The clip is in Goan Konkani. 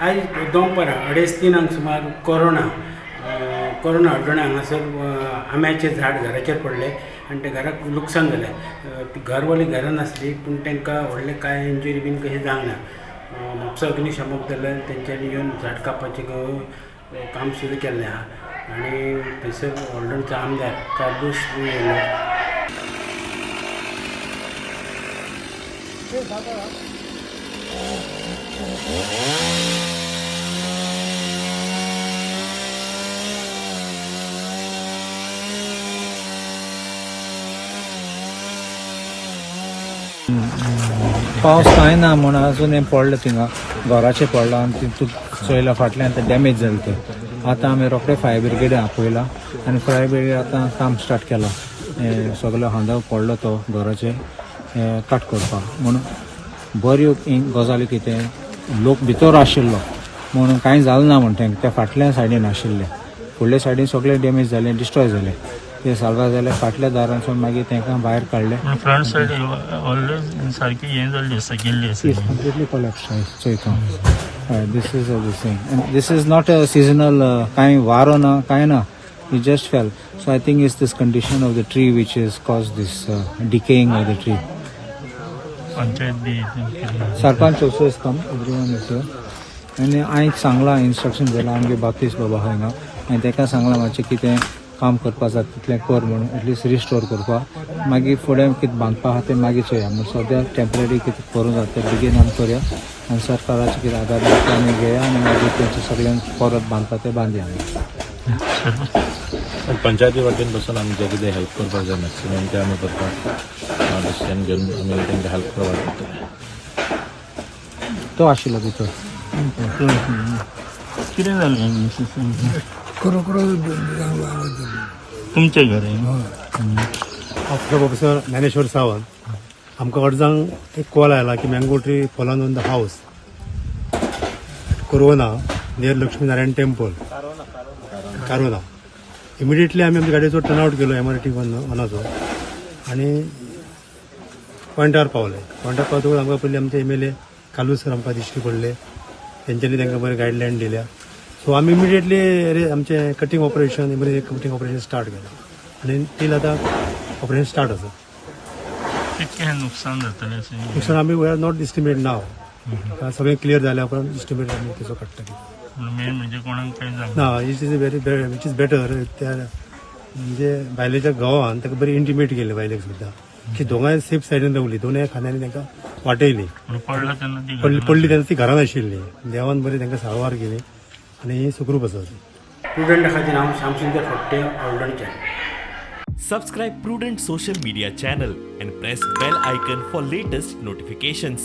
आयज दनपारां 3:30-3 सुमार कोरोना कोरोना हळदोणें हांगासर आंब्याचें झाड घराचेर पडलें आनी ते घराक लुकसाण जालें. घरवाली घरान नासली पूण तांकां व्हडलें कांय इंजरी बीन कशें जावंक ना. म्हापसा अग्निशामक दलान तेंच्यांनी येवन झाड कापपाचें काम सुरू केल्लें आहा आनी थंयसर हळदोणचो आमदार कार्लूस येयलो. पावस कांय ना म्हूण अजून हें पडलें थिंगा घराचें पडलां आनी तितूंत चोयलां फाटल्यान तें डॅमेज जालें तें. आतां आमी रोखडे फायर ब्रिगेड आपयला आनी फायर ब्रिगेड आतां काम स्टार्ट केलां. हें सगलो खांदो पडलो तो घराचें हें काट करपाक म्हणून बऱ्यो गजाली कितें लोक भितर आशिल्लो म्हणून कांय जालें ना म्हण तेंकां त्या फाटल्या सायडीन आशिल्ले फुडल्या सायडीन सगळें डॅमेज जालें डिस्ट्रॉय जालें ते साल्वार जालें फाटल्या दारांसून मागीर तांकां भायर काडलें. फ्रंट सायड ऑलरेडी सारकी हें जाल्ली आसा गेल्ली आसा. It's completely collapsed. चोयता हय, this is this thing and this is not a seasonal. कांय वारो ना कांय ना, it just fell. So I think it's this condition of the tree which is cause this decaying of the tree. Panchayat B sarpanch also is come, everyone is here. आनी हांवें सांगलां इन्स्ट्रक्शन दिलां आमगे बाप्तीस बाबा आहा हिंगा आनी ताका सांगलां मातशें कितें काम करपा जाता तितलें कर म्हणून एटलिस्ट रिस्टोर करपाक. मागीर फुडें कितें बांदपा आहा तें मागीर चोया म्हूण सद्या टेंपररी कितें करूं जाता तें बेगीन आमी करुया आनी सरकाराचें कितें आदार मेळटा आमी घेया आनी मागीर तेंचे सगळ्यांक परत बांदपा तें बांदया आमी. पंचायती वतीन बसून आमी जें कितें हेल्प करपाक जाय मॅक्सिमम तें आमी करपाक डिसिजन घेवन आमी तांकां हेल्प प्रोवायड करतले. तो आशिल्लो भितर कितें जालें तुमचें घर? Officer officer Dnyaneshwar Sawant. आमकां अर्जांक एक कॉल आयला की mango tree fallen on the house Corona near Laxminarayan temple, Carona. Immediately आमी आमच्या गाडयेचो टर्नआउट केलो एमआरटी वनाचो आनी पॉयंटार पावले. पॉयंटार पावतकूच आमकां पयलीं आमचे एमएलए कालू सर आमकां दिश्टी पडले. तेंच्यांनी तांकां बरें गायडलायन दिल्या. सो आमी इमिडिएटली आमचें cutting operation, emergency cutting operation start केलां आनी टील आतां ऑपरेशन स्टार्ट आसा. कितकें नुकसान जातलें अशें? नुकसान आमी we are not estimate नाव, सगळें क्लियर जाल्या उपरांत एस्टिमेट आमी तेचो काडटले. मेन म्हणजे कोणाक कांय जावंक ना, it is very which is better. त्या म्हणजे बायलेच्या घोवान ताका बरी इंटिमेट केली बायलेक सुद्दां की दोगांय सेफ सायडीन रावली, दोनूय खांद्यांनी तांकां वाटयली. पडला तेन्ना ती पडली पडली तेन्ना ती घरान आशिल्ली. देवान बरी तांकां साळवार केली आनी ही सुखरूप आसा. प्रुडंटा खातीर हांव Shyamsundar Phadte, हळदोणच्यान. Subscribe Prudent Social Media channel and press bell icon for latest notifications.